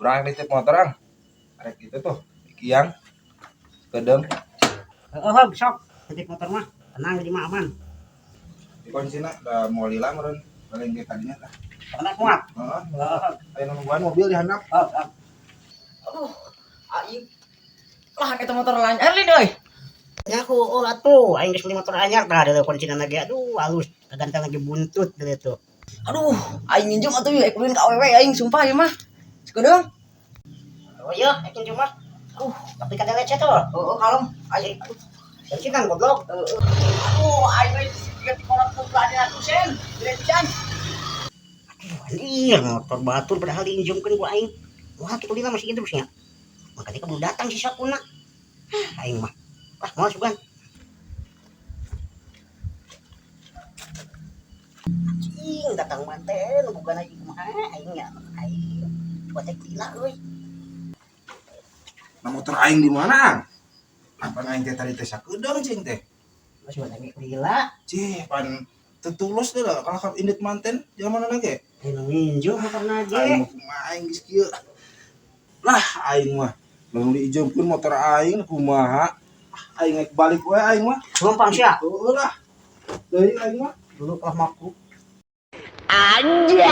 Urang nitip motor ang. Arek itu tuh, Ikiang. Kedeng. Heeh, sok. Titip motor mah. Tenang di mah aman. Di kuncina da mau lila meureun paling ge tadinya tah. Pokoknya kuat. Heeh. Heeh. Aya nungguan mobil di handap. Heeh. Aduh, aing. Lah eta motor lain Erlin euy. Ya aku oh atuh aing geus beli motor anyar tah ada kuncina lagi, aduh halus kagantang lagi buntut gitu tuh. Aduh, aing nginjem atuh yeuh, ulin ka awewe aing sumpah ieu mah. Sakedeung. Oh iya, yakin cuma. Tapi kada lecet tuh. Heeh, kalem. Aing aduh. Bensin goblok. Heeh. Aduh, aing euy siga ti kolot ku 100 sen. Gede pisan. Aduh, anjir motor batur padahal diinjemkeun ku aing. Wah, kitu lila masih terusnya. Makanya keburu datang si Sakuna. Ah, aing mah. Wah, mau sugan. Anjing datang manten bukan aing kumaha aing nya. Aing coba teh lila euy. Nah motor aing di mana ang? Apa aing teh tadi teh sakedeung cing teh? Masih teh lila. Cih, pan teu tulus deh lah kalau kap indit manten zaman mana ge? Aing nginjem motor Aing ge. mah kumaha aing geus kieu. Lah aing mah lamun diijemkeun motor aing kumaha? Ah, aing rek balik we aing mah. Lempang sia. Heueuh lah. Deui aing mah. Dulu kalah maku. Anjay.